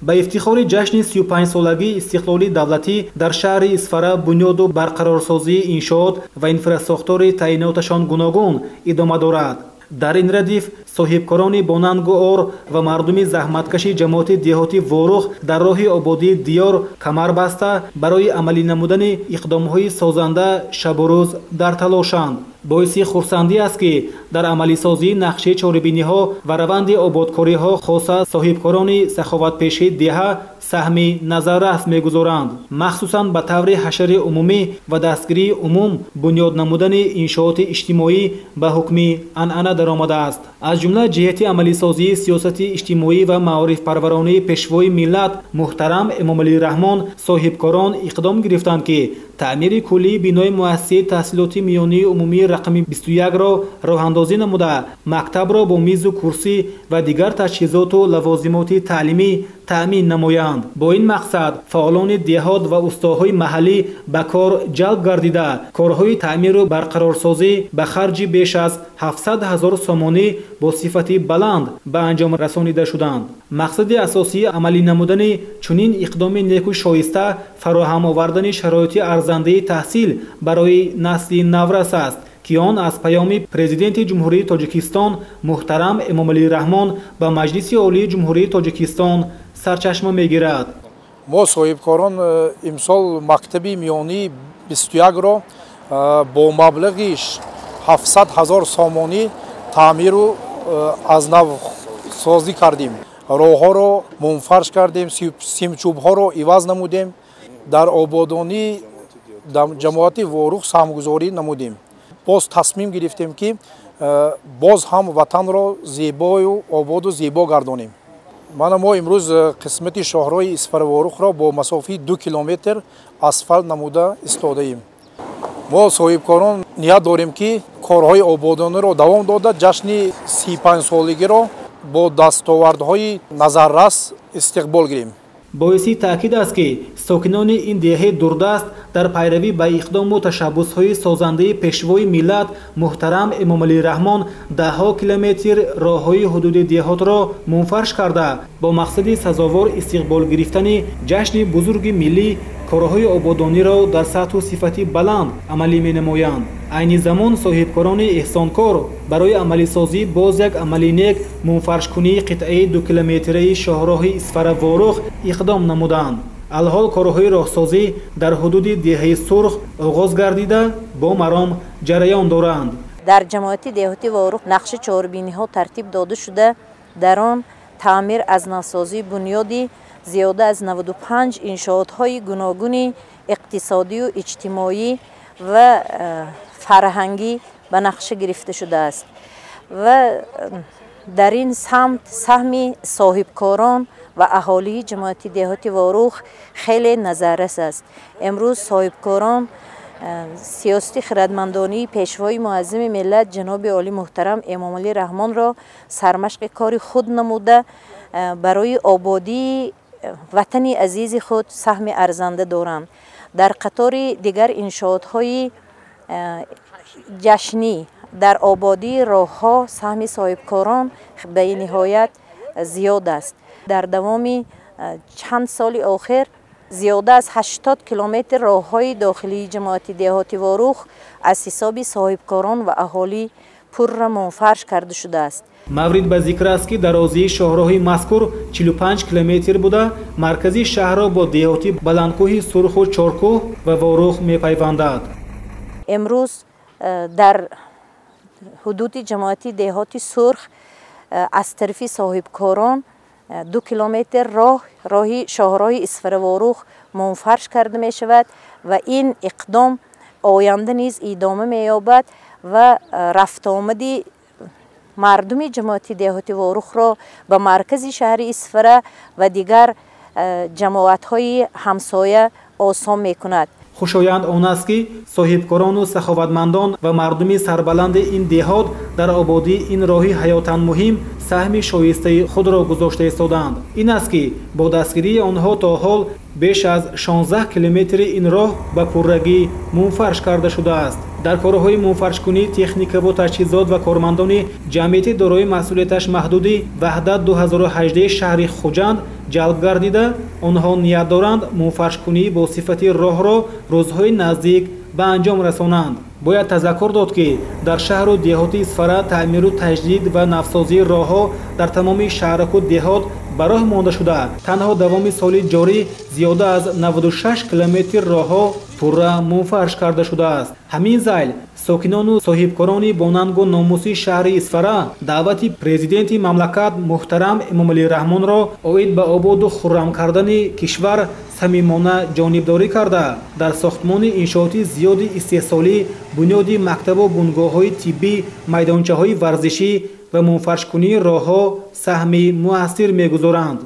Ба ифтихори ҷашни 35-солагии истиқлоли давлатӣ дар шаҳри Исфара бунёду барқарорсозии иншоот ва инфрасохтори таъиноташон гуногун идома дорад. Дар ин радиф соҳибкорони бонангу ор ва мардуми заҳматкаши ҷамоати деҳоти Ворух дар роҳи ободии диёр камар баста, барои амалӣ намудани иқдомҳои созанда шабу рӯз дар талошанд. Боиси хурсандӣ аст, ки дар амалисозии нақшаи чорабиниҳо ва раванди ободкориҳо хоса соҳибкорони саховатпешаи деҳа саҳми назаррас мегузоранд. Махсусан ба таври ҳашари умумӣ ва дастгирии умум бунёд намудани иншооти иҷтимоӣ ба ҳукми анъана даромадааст. Аз ҷумла ҷиҳати амалисозии сиёсати иҷтимоӣ ва маорифпарваронии Пешвои миллат муҳтарам Эмомалӣ Раҳмон соҳибкорон иқдом гирифтанд, ки таъмири куллии бинои муассисаи таҳсилоти миёнии умумии рақами 21-ро роҳандозӣ намуда, мактабро бо мизу курсӣ ва дигар таҷҳизоту лавозимоти таълимӣ таъмин намоянд. Бо ин мақсад фаъолони деҳот ва устоҳои маҳаллӣ ба кор ҷалб гардида, корҳои таъмиру барқарорсозӣ ба харҷи беш аз 700 ҳазор сомонӣ бо сифати баланд ба анҷом расонида шуданд. Мақсади асосии амалӣ намудани чунин иқдоми неку шоиста фароҳам овардани шароити арзандаи таҳсил барои насли наврас аст, ки он аз паёми Президенти Ҷумҳурии Тоҷикистон муҳтарам Эмомалӣ Раҳмон ба Маҷлиси Олии Ҷумҳурии Тоҷикистон сарчашма мегирад. Мо соҳибкорон имсол мактаби миёнии 21-ро бо маблағи 700 ҳазор сомонӣ таъмиру аз нав созӣ кардем. Роҳҳоро мунфарш кардем, симчӯбҳоро иваз намудем, дар ободонии ҷамоати Ворух саҳмгузорӣ намудем. Боз тасмим гирифтем, ки боз ҳам ватанро зебою ободу зебо гардонем. Мана мо имрӯз қисмати шоҳроҳи Исфара-Ворухро бо масофаи 2 километр асфалт намуда истодаем. Мо соҳибкорон ният дорем, ки корҳои ободониро давом дода, ҷашни 35-солагиро бо дастовардҳои назаррас истиқбол гирем. Боиси таъкид аст, ки сокинони ин деҳаи дурдаст дар пайравӣ ба иқдому ташаббусҳои созандаи Пешвои миллат муҳтарам Эмомалӣ Раҳмон даҳҳо километр роҳҳои ҳудуди деҳотро мунфарш карда, бо мақсади сазовор истиқбол гирифтани ҷашни бузурги миллӣ корҳои ободониро дар сатҳу сифати баланд амалӣ менамоянд. Айни замон соҳибкорони эҳсонкор барои амалисозӣ боз як амали нек, мунфаршкунии қитъаи 2-километраи шоҳроҳи Исфара-Ворух иқдом намуданд. Алҳол корҳои роҳсозӣ дар ҳудуди деҳаи Сурх оғоз гардида, бо маром ҷараён доранд. Дар ҷамоати деҳоти Ворух нақши чорабиниҳо тартиб дода шуда, дар он таъмир аз навсозии бунёди зиёда аз 95 иншоотҳои гуногуни иқтисодию иҷтимоӣ ва фарҳангӣ ба нақша гирифта шудааст ва дар ин самт саҳми соҳибкорон ва аҳолии ҷамоати деҳоти Ворух хеле назаррас аст. Имрӯз соҳибкорон сиёсати хирадмандонии Пешвои муаззими миллат ҷаноби олӣ муҳтарам Эмомалӣ Раҳмонро сармашқи кори худ намуда, барои ободии ватани азизи худ саҳми арзанда доранд. Дар қатори дигар иншоотҳои ҷашнӣ дар ободии роҳҳо саҳми соҳибкорон бениҳоят зиёд аст. Дар давоми чанд соли охир зиёда аз 80 километр роҳҳои дохилии ҷамоати деҳоти Ворух аз ҳисоби соҳибкорон ва аҳолӣ пурра мунфарш карда шудааст. Маврид ба зикр аст, ки дарозии шоҳроҳи мазкур 45 километр буда, маркази шаҳрро бо деҳоти баландкӯҳи Сурху Чоркӯҳ ва Ворух мепайвандад. Имрӯз дар ҳудуди ҷамоати деҳоти Сурх аз тарафи соҳибкорон 2 километр роҳ, роҳи шоҳроҳи Исфара-Ворух мунфарш карда мешавад ва ин иқдом оянда низ идома меёбад ва рафтуомади мардуми ҷамоати деҳоти Ворухро ба маркази шаҳри Исфара ва дигар ҷамоатҳои ҳамсоя осон мекунад. Хушоянд он аст, ки соҳибкорону саховатмандон ва мардуми сарбаланди ин деҳот дар ободии ин роҳи ҳаётан муҳим саҳми шоистаи худро гузошта истодаанд. Ин аст, ки бо дастгирии онҳо то ҳол беш аз 16 километри ин роҳ ба пуррагӣ мунфарш карда шудааст. Дар корҳои мунфаршкунӣ техникаву таҷҳизот ва кормандони ҷамъияти дорои масъулияташ маҳдуди Ваҳдат 2018 шаҳри Хуҷанд ҷалб гардида, онҳо ният доранд мунфаршкунӣ бо сифати роҳро рӯзҳои наздик ба анҷом расонанд. Бояд тазаккур дод, ки дар шаҳру деҳоти Исфара таъмиру таҷдид ва навсозии роҳҳо дар тамоми шаҳраку деҳот ба роҳ монда шуда, танҳо давоми соли ҷорӣ зиёда аз 96 километр роҳҳо пурра мунфарш карда шудааст. Ҳамин зайл сокинону соҳибкорони бонангу номуси шаҳри Исфара даъвати президенти мамлакат муҳтарам Эмомалӣ Раҳмонро оид ба ободу хуррам кардани кишвар самимона ҷонибдорӣ карда, дар сохтмони иншооти зиёди истеҳсолӣ, бунёди мактабу бунгоҳҳои тиббӣ, майдончаҳои варзишӣ ва мунфаршкунии роҳҳо саҳми муассир мегузоранд.